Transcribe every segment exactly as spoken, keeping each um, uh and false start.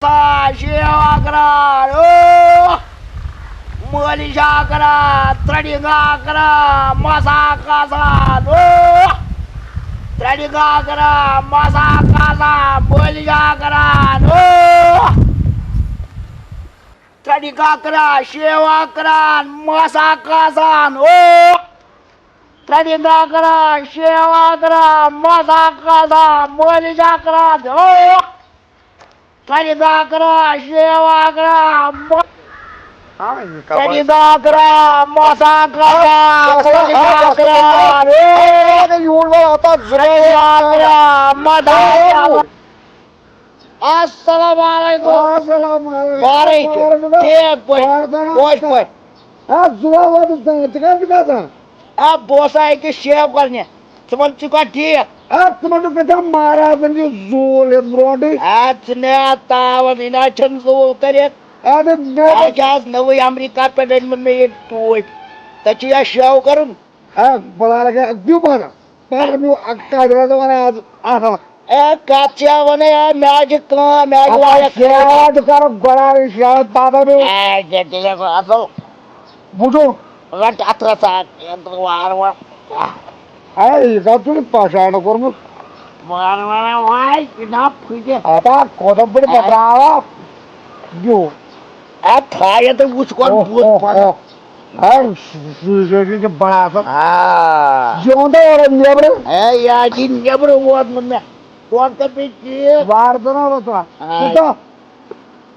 شیو اکران، او! مٲلِش اکران، ترٛٹِنگ اکران، مسا کھسان، او! ترٛٹِنگ اکران، مسا کھسان، مٲلِش اکران، او! ترٛٹِنگ اکران، شیو اکران، مسا کھسان، او! ترٛٹِنگ اکران، شیو اکران، مسا کھسان، مٲلِش اکران، او! ترٛٹِنگ اکران، شیو اکران، مو-، ترٛٹِنگ اکران، مسا کھسان، مٲلِش اکران، او! ترٛٹِنگ اکران، مسا کھسان۔ السلام علیکم۔ السلام علیکم۔ وعلیکم۔ ٹھیٖک پٲٹھۍ؟ وعلیکم۔ پوش پٲٹھۍ؟ آ، زُوا واتُس تام، ژٕ کَتہِ چھُکھ آسان؟ آ، بہٕ اوسُس أکِس شیو کرنہِ۔ ژٕ وَن، ژٕ چھُکھا ٹھیٖک؟ آ، ژٕ ما چھُکھ تَتہِ مہرازَن یہِ زوٗل ہیٚتھ برونٛٹھٕے؟ آ، ژٕ نے آ تاوَن، یہِ نہ چھَنہٕ زوٗل کٔرِتھ۔ آ، تہٕ مےٚ آ، چھِ آز نٔوٕے امریکہ پٮ۪ٹھ أنۍمٕژ مےٚ یہِ ٹوٗپۍ۔ ژےٚ چھُے یا شیو کَرُن؟ آ، بہٕ لاگہٕ، دِیِو پَنُن۔ پَتہٕ نیوٗ اَکھ کَتھ وَنان آز اَصٕل۔ اے، کَتھ چھِ وَنان، اے، مےٚ حظ چھِ کٲم، مےٚ حظ چھِ اَپٲرۍ واریاہ کٲم۔ شیران تہِ کَرُن گۄڈٕ، شیران پَتہٕ نیوٗ۔ اے، ژےٚ تہِ چھےٚ اَصٕل۔ وٕچھِو۔ رَٹ اَتھٕ رَژھا، وارٕ وارٕ۔ اے، یہِ کَتھ چھُنہٕ پہچان کوٚرمُت؟ وارٕ وارٕ، واے، جِناب، پھٕٹِتھ۔ اَتھ ہا کوتاہ بٔڑ اے۔ بَتراوا۔ دیُو۔ اے، تھایہِ تہٕ وٕچھ گۄڈٕ اوہ، بُتھ اوہ، پَتہٕ۔ اوہ۔ ہر سُچویشن چھِ بڑٕ آسان۔ آ۔ یہِ وَن تہٕ اورٕ نیبرٕ۔ اے، یہِ حظ چھِ نیبرٕ ووتمُت مےٚ۔ تورٕ تہٕ بیٚیہِ چیٖز۔ وارٕ تہٕ نہ وَسان۔ آ۔ ژٕ تہٕ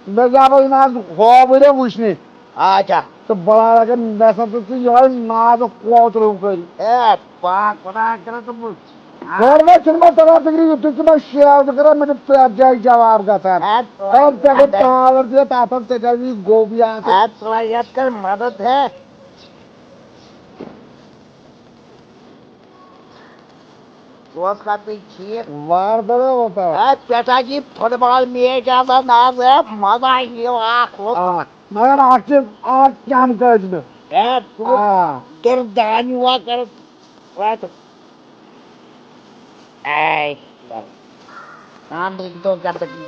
مےٚ زانہٕ نہٕ آز ہووُرۍ وٕچھنہِ۔ اچھا۔ تہٕ بہٕ لاگہٕ اگر مےٚ سا ژٕ یِہوٚے نازُک کوترٕ ہیوٗ کٔرِتھ۔ اے، پاک خۄدایا کٔرِتھ ژٕ بُتھ۔ گۄڈٕ ما چھُنہٕ مےٚ تَگان فِکرِ، یُتھُے ژٕ مےٚ شیو تہِ کَران، مےٚ چھُ پرٛٮ۪تھ جایہِ جواب گژھان۔ اَدٕ تۄہہِ، ژےٚ گوٚو اَدٕ پاور تہِ، تَتھ اوس ژےٚ کیٛازِ یہِ گوٚو یہِ اَتھ؟ اَدٕ تۄہہِ یَتھ کٔر مدد ہے۔ اوس نہ بیٚیہِ ٹھیٖک؟ وارٕ دَرا وَتہ۔ اَدٕ پٮ۪ٹھ حظ یہِ فُٹ بال میچ آسان آز، ہے، مزٕ آسہِ یِوان اَکھ لوٚگ۔ آ، مگر اَکھ چیٖز، اَکھ کَم کٔرۍ مےٚ۔ ہے، ژٕ آ۔ کٔرٕتھ دانہِ وَکر۔ وَتہٕ۔ اے، خانٛدرٕکۍ دۄہ گژھن۔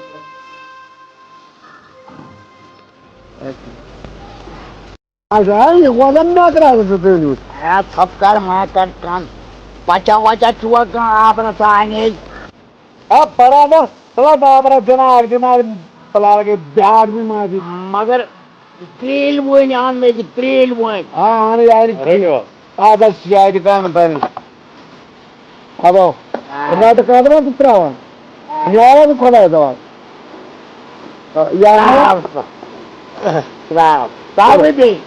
اچھا، یہِ وَنان مےٚ کَر آسہٕ ژٕ تٔمِس؟ اے، ژھۄپہٕ کر، ما کر کَن۔ پَچا وَچا چھُوا کانٛہہ آبرا سانے؟ آ، برابر۔ ژٕ وَن بابرا دِنار، دِنار، بہٕ لاگے بیٛاکھ بیمٲری۔ مگر ترٛیلۍ وٲنۍ اَن مےٚ تہِ، ترٛیلۍ وٲنۍ۔ آ، اَن یارِ۔ رٔٹِو۔ اَدٕ حظ، یارِ کَرُن تَمہِ۔ اَدٕ آ۔ رَٹہٕ کَتھ منٛز ژٕ ترٛاوان؟ یارٕ خۄداے دَپان۔ یارٕ۔ ترٛاو سا۔ ترٛاو۔ ترٛاوٕے بیٚیہِ۔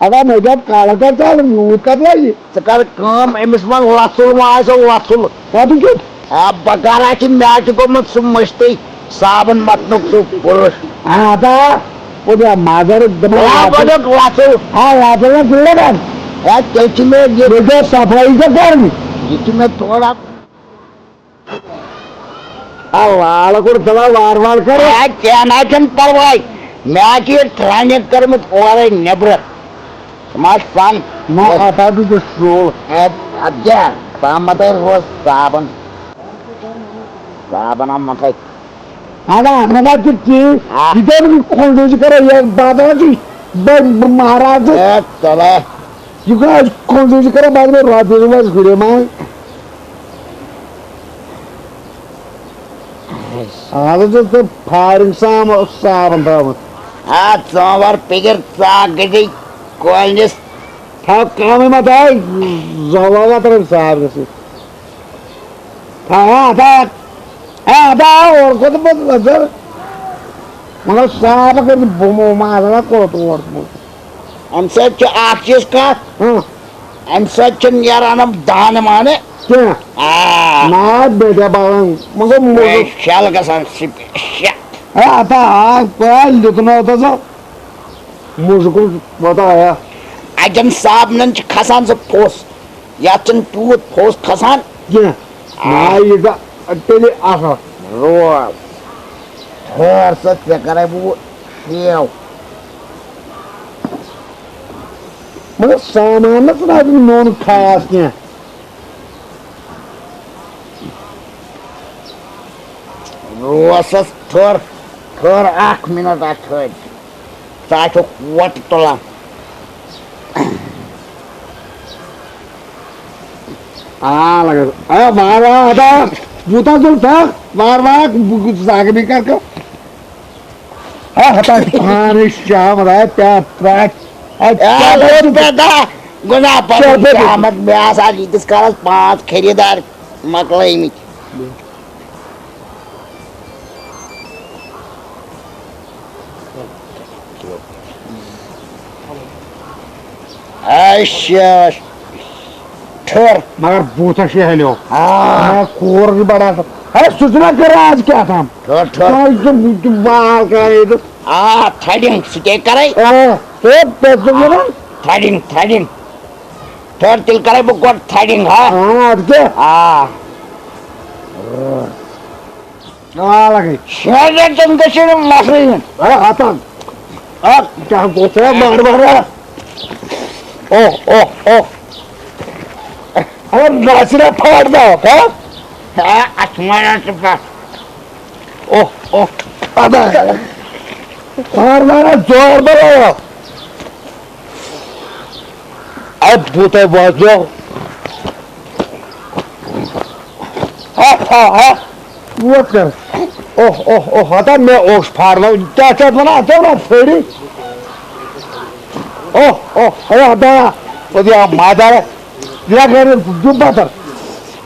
ادا مےٚ دوٚپ، کَلہٕ کَتھ ژَلہٕ، یوٗت کَتھ لَگہِ؟ ژٕ کَر کٲم، أمِس وَن لَژُل ما آسیو لَژُل۔ کَتھ کیُتھ؟ آ، بَکارا چھِ مےٚ تہِ گوٚمُت سُہ مٔشتٕے، صابَن مَتھنُک سُہ بُرُش۔ اَدا، خۄدا مَدَر دَپان آ، لَژُل۔ بہٕ دوٚپ لَژُل۔ آ، لَژُل نا ژٕ لَگان۔ ہے، تیٚلہِ چھِ مےٚ یہِ مےٚ گٔے صفٲیی ژےٚ کَرٕنۍ۔ یہِ چھِ مےٚ تھوڑا آ، وال کوٚر فِلحال وارٕ وارٕ کَر۔ ہے، کینٛہہ نہ چھُنہٕ پَرواے۔ مےٚ حظ چھِ یہِ ٹرٛینِنٛگ کٔرمٕژ اورَے نیٚبرٕ۔ ژٕ ما چھُکھ سَن؟ نہ، اَتھ حظ چھُ سُہ۔ ہے، اَدٕ کیٛاہ؟ ژٕ مَتَے روز صابَن۔ صابَن ہا مَتَے۔ اَدٕ اَتھ منٛز حظ چھُ ٹھیٖک۔ آ۔ یہِ کیٛاہ نہٕ کھۄنٛڈٕے چھِ کَران، یہِ بادام چھُ، بہٕ، بہٕ مہراز چھُس۔ ہے، ژَلے۔ یہِ کیٛاہ حظ کھۄنٛڈٕے چھِ کَران، بہٕ حظ گٔے رۄپیہِ زٕ وَس ہُرے ما وۄنۍ۔ اَز حظ چھُس بہٕ فارِنگ سام-، صابَن تھاوان۔ آ، ژٕ وَر پِکِر، ژٕ اَکھ گٔژھِی کۄلنِس۔ تھاو کَمٕے ما تھاو، زوال ما ترٛٲوِتھ صاف گٔژھِتھ۔ تھاو، آ، تھاو۔ آ، تھاو، اورٕ کھۄتہٕ بہٕ نظر۔ مگر صاف کٔرِتھ بہٕ مو-، ما آسان کوٚت اور۔ اَمہِ سۭتۍ چھِ اَکھ چیٖز کَتھ، ہاں۔ اَمہِ سۭتۍ چھِ نیران یِم دانہٕ مانہٕ۔ کیٛاہ؟ آ۔ نا، بے دیا باران۔ مگر مےٚ موٚزوٗر۔ شَل گژھان سِپ-، شےٚ۔ ہے، اَتھ ہا آو پَے، لیُتُن اوس آسان۔ موٚزوٗر کوٚر پَتہٕ آیا۔ اَتٮ۪ن صابنَن چھِ کھَسان سُہ پھوٚس۔ یَتھ چھُنہٕ تیوٗت پھوٚس کھَسان۔ کینٛہہ۔ آ۔ نا، یہِ گژھِ تیٚلہِ اَصٕل۔ روز۔ ٹھٔہر سا، ژےٚ کَرَے بہٕ وۄنۍ شیو۔ مگر سامان نہ ژٕ نہ میون خاص کینٛہہ۔ روسس ٹھوٚر۔ ٹھٔہر اکھ منٹ، اکھ ٹھٔہر۔ ژٕ آسکھ وۄٹہٕ تُلان۔ آ، لگس۔ آ، وار وار ہتا، بوٗتاہ تُل تھا، وار وار، بہٕ زاگہٕ بیٚیہِ کر کٲم۔ آ، ہتا، پانے شام راے پیار تراٹ۔ آ، اے، کیٛاہ لوٚگ دٔلیٖل؟ پیدا، گۄناہ پَنُن کیٛاہ دٔلیٖل؟ شامت، مےٚ آسہٕ آز ییٖتِس کالس پانٛژھ خریٖدار مۄکلٲومٕتۍ۔ اچھا، ٹھٔہر۔ مگر بوٗتھا شیہلیو۔ آ۔ مگر کور تہِ بڑا۔ ہے، سُہ چھُنہ کران آز کیٛاہ تام۔ ٹھٔہر، ٹھٔہر۔ آز چھُ بہٕ تہِ وال کران ییٚتہِ۔ آ، تھڈِنگ، سُہ کیٛاہ کرے؟ آ، ہے، تۄہہِ چھُو وَنان؟ تھڈِنگ، تھڈِنگ۔ ٹھٔہر، تیٚلہِ کرے بہٕ گۄڈٕ تھڈِنگ، ہا؟ آ، اَدٕ کیٛاہ؟ آ۔ آ، لگے۔ شیٚن رٮ۪تن گٔژھِو یِم نفرٕے یِن۔ اے، ہتن۔ اَتھ کیٛاہ گوٚو ژےٚ بار بار؟ اوہ، اوہ، اوہ۔ اے، ناصرہ پھاڑ ناو، ہا؟ اے، اَتھ چھُ وَنان ژٕ پَتھ۔ اوہ، اوہ۔ اَدٕ، بار بار زور بَڑاو۔ اَتھ بوٗتَے وۄزلیو۔ ہا، ہا، ہا۔ ووت کر۔ اوہ، اوہ، اوہ، ہتا مےٚ اوس پھاڑنو۔ کیٛاہ چھِ اَتھ وَنان؟ اَتھ چھِ وَنان پھٲڑی۔ اوہ، اوہ، اوہ، ہتا۔ او دیا مادر۔ یا گرِ دُ بدر۔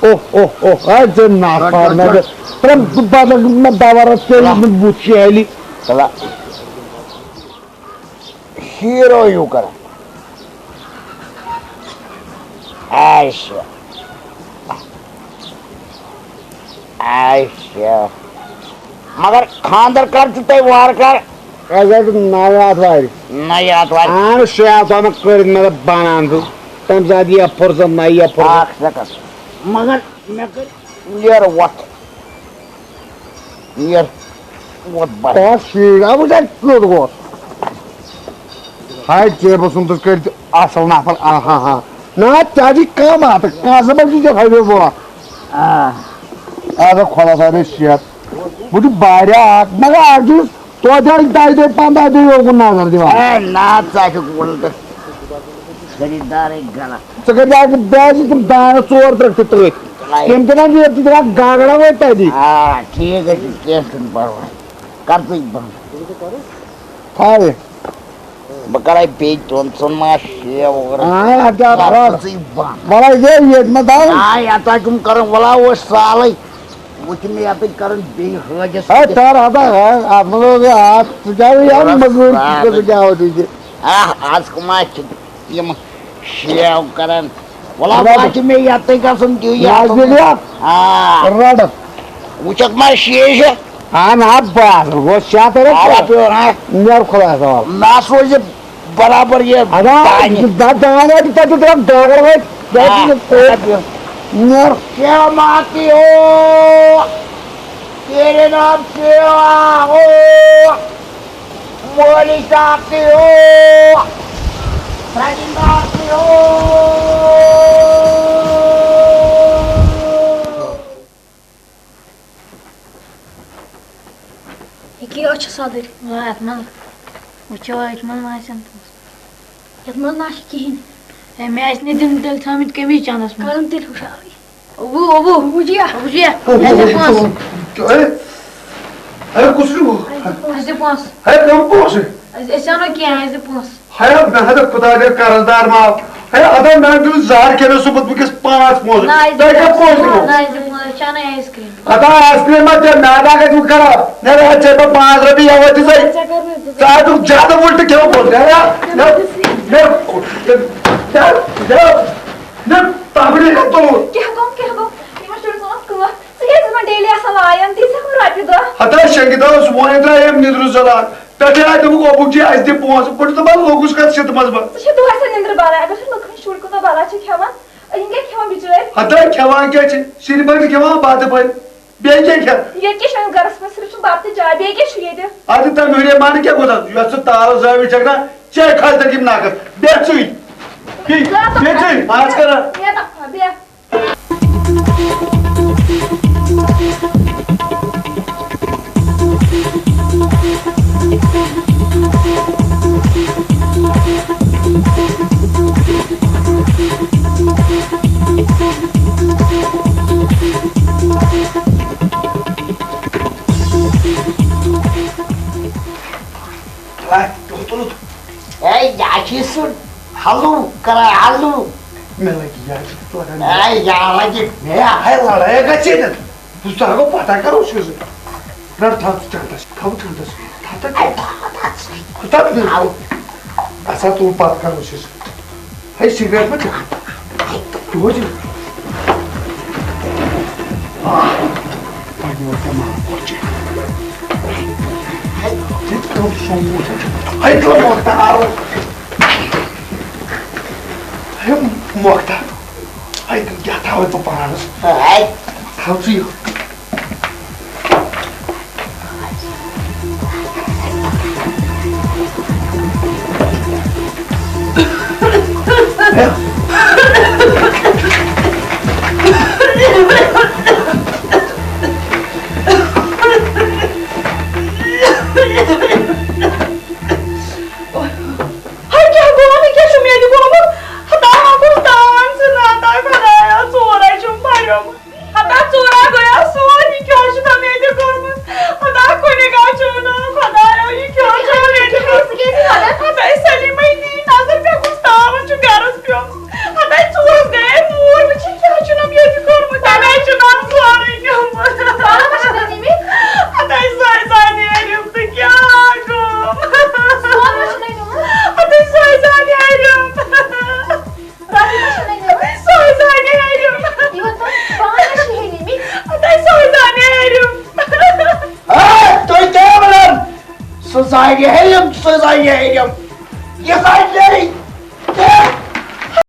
اوہ، اوہ، اوہ، ہا ژےٚ نا پھاڑنو۔ ترٛم دُ بدر مےٚ دَوارَس کیٛاہ یہِ بُتھ چھِ ہیلی۔ چلا۔ ہیٖرو ہیوٗ کران۔ اچھا۔ اچھا۔ مگر خانٛدر کر چھُو تۄہہِ وارٕ کار؟ اَسہِ حظ چھُ نَیہِ آتھوارِ۔ نَیہِ آتھوارِ۔ اَہَن، شےٚ آتھوار مےٚ کٔرِتھ، مےٚ دوٚپ بَنان چھُ۔ تَمہِ ساتہٕ یِیہِ فرصت، نہ یِیہِ فرصت۔ اَکھ سیکنڈ۔ مگر مےٚ کٔرۍ یَرٕ وَتھ۔ یَرٕ وَتھ بَنان۔ تَتھ شیٖٹ، آ، وٕچھ اَتہِ کیُتھ گوٚو۔ ہاے، ژےٚ بہٕ سُنٛد تہٕ کٔرۍ تہِ اَصٕل نفر، آ ہا ہا۔ نہ، ژےٚ دی کَم اَتھ، کَزٕ منٛز چھُ ژےٚ تھٲوِتھ بولا۔ آ۔ اَدٕ خۄدا صٲب ہے شیٹ۔ بہٕ چھُس واریاہ اَکھ، مگر اَکھ چھُس توتہِ آسہِ دَہہِ دۄہہِ، پنٛداہ دۄہہِ اوکُن نظر دِوان۔ اے، نہ، ژٕ ہا چھُکھ وُلٹہٕ۔ خریٖدارٕے غلط۔ ژٕ کَتہِ آکھ بیٚیہِ تِم دانَس ژور ترٛکھ تہِ تٔتھۍ۔ تٔمۍ کَتہِ آکھ یہِ، ژٕ تہِ آکھ گاگڑا وٲتۍ تَتی۔ آ، ٹھیٖک حظ چھُ، کینٛہہ چھُنہٕ پَرواے۔ کَر ژٕے بنٛد۔ تھاوِ۔ بہٕ کَرَے بیٚیہِ دۄن ژۄن ما شیو اور۔ آ، اَتھ کیٛاہ کَر رَٹھ؟ ژٕے بنٛد۔ وَلہٕ یہِ ییٚتہِ ما تھاوُن؟ آ، یَتھ آسہِ یِم کَرُن، وَلہٕ اوس سالٕے۔ وۄنۍ چھِ مےٚ یَپٲرۍ کَرُن بیٚیہِ حٲجَس ہے، سۭتۍ۔ کَر ہَتا، ہے، اَتھ منٛز اوس یہِ اَتھ، ژٕ کیٛاہ یہِ اَتھ مٔزوٗرۍ ژٕ کیٛاہ وٕچھِتھ؟ آ، آز کَم آسہِ یِم شیو کَران۔ وَلہٕ، خۄدا وۄنۍ چھِ مےٚ یَتٕے گژھُن، دِیِو یَتھ۔ نازِل یَتھ۔ آ۔ رَٹھ۔ وٕچھَکھ ما شیشہٕ؟ آ، نہ، بہٕ ہسا گوٚژھ شاہ تَرِ آ، کیٛاہ؟ رَٹھ، ہا۔ نیر خۄدایَس حوالہٕ۔ نہ سوزِ برابر یہِ ادا، دانہِ۔ دا-، دانہِ آسہِ تَتہِ ترٛاو گاگَر وٲلۍ۔ آ، بیٚیہِ چھِ یہِ کوٚت؟ رَٹھ۔ نیر۔ کیا ماتی ہو؟ تیرے نام سیوا ہو؟ مولوی صاحب کی ہو؟ رجندر کی ہو؟ یہِ کیٛاہ چھِ صدٕرۍ؟ آ، اَتھ منٛز وٕچھو، اَتھ منٛز ما آسن پونٛسہٕ۔ یَتھ منٛز نہ چھِ کِہیٖنۍ۔ ہے، مےٚ آسہِ نہٕ تِم تیٚلہِ تھٲومٕتۍ کٔمی چَندَس منٛز۔ کَرُن تیٚلہِ ہُشارٕے۔ ابوٗ، ابوٗ۔ ابوٗ جِیا۔ ابوٗ جِیا۔ اَسہِ دِ پونٛسہٕ۔ اے، اے، کُس چھُ؟ اَسہِ دِ پونٛسہٕ۔ اَسہِ دِ پونٛسہٕ۔ اے، کَم پونٛسہٕ؟ أسۍ، أسۍ اَنو کینٛہہ، اَسہِ دِ پونٛسہٕ۔ ہے، مےٚ ہسا خۄداے کَرِ قرض دار معاف۔ ہے، اَدا مےٚ دیُت زہر کھٮ۪نَس سُمبُت وٕنکیٚس پانٛژھ پونٛسہٕ۔ نہ، اَسہِ دِ تۄہہِ کیٛاہ پونٛسہٕ دِمو؟ نہ، اَسہِ دِ پونٛسہٕ، أسۍ چھِ اَنان آیِس کرٛیٖم۔ ہتا آیِس کرٛیٖم ما ژےٚ میادہ گژھِ وۄنۍ خراب؟ نیر حظ ژےٚ بہٕ پانٛژھ رۄپیہِ یَوٕ دِژَے۔ ژٕ ہا دیُتھ زیادٕ وُلٹہٕ کھٮ۪و پونٛسہٕ۔ نیر حظ، نیر، نیر، نیر، نیر، نیر، تَبڑِ ہا تُلُن۔ کیٛاہ گوٚو، کیٛاہ گوٚو؟ یِمَن شُرٮ۪ن اوس کٲم۔ ژٕ کیٛازِ چھُکھ وۄنۍ ڈیلی آسان لایان؟ دِیٖزِ ہا وۄنۍ رۄپیہِ دَہ۔ ہتا شنگیتا اوس وۄنۍ درٛاے أمۍ نِندرٕ زَلان۔ پٮ۪ٹھٕ آے دوٚپُکھ، اوبُک جی، اَسہِ دِ پونٛسہٕ۔ بہٕ چھُس دَپان، لوٚگُس کَتھ شِتمَس منٛز؟ ژٕ چھِ دۄہَے سۄ نِندرٕ بَران۔ اگر چھِ لُکہٕ ہٕنٛدۍ شُرۍ کوٗتاہ بَلاے چھِ کھٮ۪وان، یِم کیٛاہ کھٮ۪وان بِچٲرۍ؟ ہتا کھٮ۪وان کیٛاہ چھِ؟ صرف ہا چھِ کھٮ۪وان بَتہٕ پھٔلۍ۔ بیٚیہِ کیٛاہ کھٮ۪تھ؟ ییٚتہِ کیٛاہ چھُ وۄنۍ گَرَس منٛز؟ صرف چھُ بَتہٕ تہٕ چاے۔ بیٚیہِ کیٛاہ چھُ ییٚتہِ؟ اَدٕ تَمہِ ہُرے مَنہٕ کیٛاہ گوٚو تَتھ؟ یۄس ژٕ تالہٕ زٲوِتھ چھَکھ نا، ژےٚ کھَسہِ تَتہِ یِم نَکھٕ۔ بیٚہہ ژٕے۔ بیٚہہ، بیٚہہ ژٕے۔ بہٕ حظ کَرٕ۔ بیٚہہ تَتھ، بیٚہہ۔ اے، یہِ چھُ سُہ ہلو کران، ہلو۔ مےٚ لگہِ یہِ، یہِ چھُ لگان۔ اے، یہِ لگہِ مےٚ۔ اے، لڑٲے گژھِ ییٚتٮ۪ن۔ بہٕ چھُس دَپان، پَتہ کَرو چھُ سُہ۔ رَٹ، تھاو ژٕ چَنٛدَس، تھاو چَنٛدَس۔ تھاو تَتہِ۔ اے، تھاو تَتھ سۭتۍ۔ تھاو تَتھ۔ تھاو۔ اَسا تُل، پَتہٕ کَرو چھُ سُہ۔ ہے، سِگریٹ مہ چےٚ۔ تُہُنٛد یہِ۔ آ، پَتہٕ یور ژےٚ ماما کوٚر چےٚ۔ ہے، ژےٚ تہِ کوٚر سوموٗ۔ ہے، تُل مۄختار۔ ہے، مۄختار۔ ہے، تِم کیٛاہ تھاوَے بہٕ پانَس؟ ہے۔ تھاو ژٕ یہِ۔ ہاے، کیٛاہ گوٚو؟ مےٚ کیٛاہ چھُ مےٚ تہِ گوٚمُت؟ خدایا، کُس تاوان ژٕ ناتاے؟ خدایا، ژورے چھُم پریومُت۔ خدا، ژورا گویا سون، یہِ کیٛاہ چھُ تۄہہِ مےٚ تہِ کوٚرمُت؟ خدا، کُنہِ گاہ چھُ وَنان، خدایا، یہِ کیٛاہ چھُ مےٚ تہِ کوٚرمُت؟ خداے، سلیٖمے دی نظر، مےٚ کُس تاوان چھُ گرس پیوٚمُت؟ ہتاے، ژوٗرس گٔیے موٗر، وٕچھِن کیٛاہ چھُنم ییٚتہِ کوٚرمُت؟ تَمے چھُنم سورُے نیوٗمُت۔ سۄنہٕ ما چھُ تۄہہِ نِمٕتۍ؟ ہتاے، سۄے زانہِ ہیٚرِم تہٕ کیٛاہ گوٚو؟ سۄنہٕ ما چھُ تۄہہِ نیوٗمُت؟ ہتاے، سۄے زانہِ ہیٚرِم۔ تۄہہِ ما چھُو نہٕ نیوٗمُت؟ ہتاے، سۄے زانہِ ہیٚرِم۔ یہِ ؤنۍ تو، پانہٕ ما چھِ ہیٚرِمٕتۍ؟ ہتاے، سۄے زانہِ ہیٚرِم۔ ہے، تُہۍ کیٛاہ وَنان؟ سۄ زانہِ ہیٚرِم، سۄ زانہِ ہیٚرِم۔ یہِ زانہِ ہیٚرِم۔